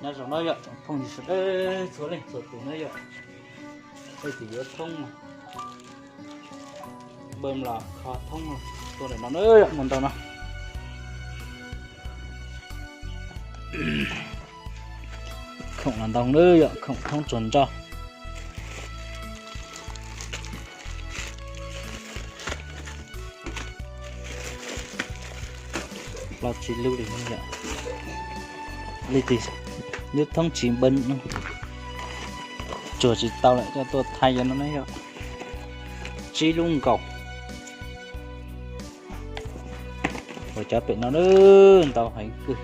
Nyob zoo na yom tsoom phooj ywg sawv daws txhua leej txhua tus na yom. Peb tus yuav thoob, npaj los kho thoob tuaj ntawm no na yom, mus ntau no. Khoom los ntau na yom, khoom thoob tsuag nroj. Plaub tsib lub li yom. Li tis, lub thoob tsis npaj, tsuag tsis tau lawm coj tuaj thaij yom no na yom. Tsib lub nkaus. Ua cov pem no ntau heev kawg.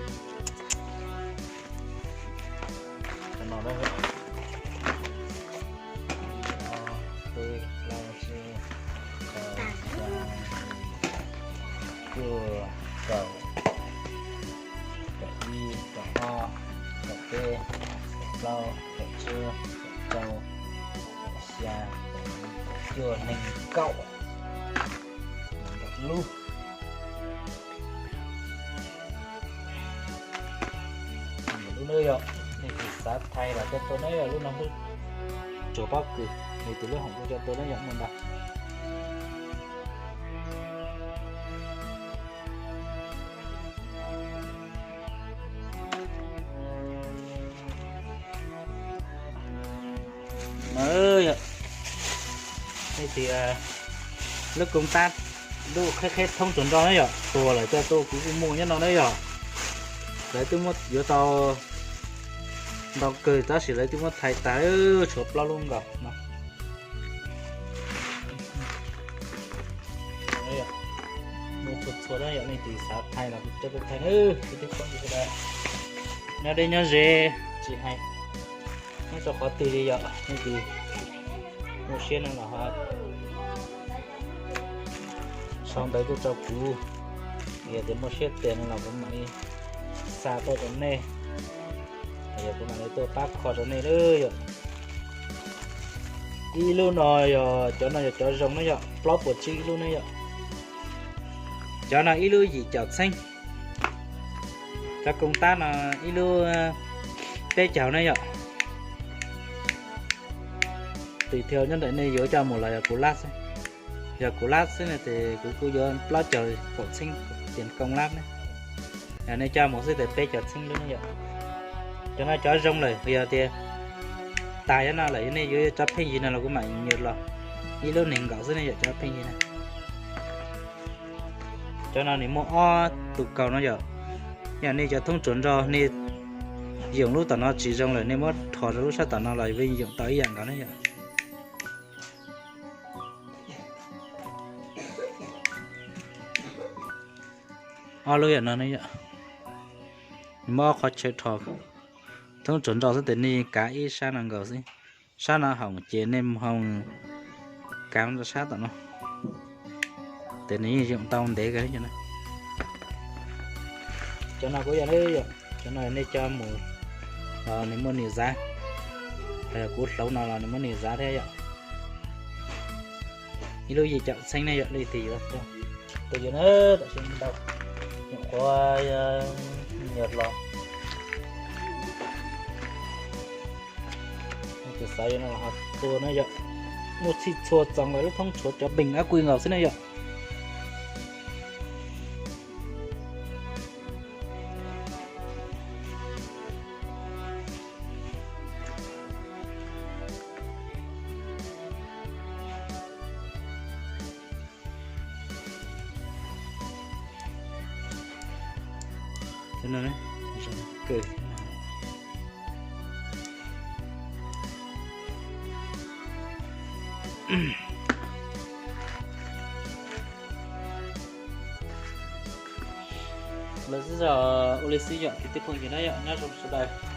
Peb, plaub, tsib, rau, xya, cuaj, kaum, kaum ib, kaum ob, kaum peb, kaum plaub, kaum tsib, kaum rau, kaum xya, kaum cuaj, nees nkaum. Nees nkaum lub. Lub no yom, nej tus xav thaij los coj tuaj na yom, lub no lub tsuag pob kws, nej tus lub hoom kuj coj tuaj na yom, mus ntau. Yog, nej tias lub koom tab lub qheb qheb thoob tsuag nroj na yom, tuag lawm coj tuaj kuv kuj muaj nyob no na yom. Lawv twb muab yuav tau ntau kawg tab sis lawv twb muab thaij tas tshuav plaub lub nkaus no. Muaj txhua txhua na yom, nej tus xav thaij los coj tuaj thaij na. Nyob deb nyob ze tsis hais nyob rau qhov twg li yom, nej tus muaj siab no los ho sau ntawv tuaj rau kuv, yog tias muaj siab tiag no los kuv mam li xa tuaj rau nej, yog kuv mam li tuaj pab kho rau nej lawm yom. Ib lub no yog cov no yog cov zoo na yom, plaub puas tsib ib lub na yom. Cov no ib lub yim caum txheeb. Cov koom tab no ib lub peb caug na yom. Tùy theo nyob ntawm nej yuav coj mus los yog kuv lab xwb. Yog kuv lab xwb no ces kuv kuj yuav plaub caug kaum txheeb, tiền công lab ne. Yog nej coj mus xwb ces peb caug txheeb lub ne yom. Cov no cov zoo lawm, yog tias tas nyob no lawm yog nej yuav cov pheej yig no los kuv mam nyuam los ib lub nees nkaum xwb ne yom, cov pheej yig no. Cov no nws muaj ob tus kaus no yom. Yog nej cov thoob tsuag nroj nej yoom lub tom no tsis zoo lawm nej muab rho rau lub sab tom no los yoom tau ib yam nkaus ne yom. Ob lub yam no ne yom. Nws muab ob qhov chaw rho thoob tsuag nroj xwb ces nej kav ib sab no nkaus xwb. Sab no hoom ces nej mus kav rau sab tom no. Ces nws yeej yoom tau ntev kawg. Cov no kuj yog, cov no nej coj mus los nws muaj nws zav, hos yog kuv hlauv no los nws muaj nws zav thiab yom. Ib lub yim caum txheeb ne yom, leej twg yuav tuaj yuav na, tam sim ntau nyuam qhuav nyuam los. Tus xav yuav no los ho tuaj na yom. Muaj txhij txhua txoos lawm, lub thoob tshuav cov beem ab kui nkaus xwb na yom. Lawv xwb zog ua li xwb yom, kwv tij phooj ywg na yom, nyob zoo sawv daws.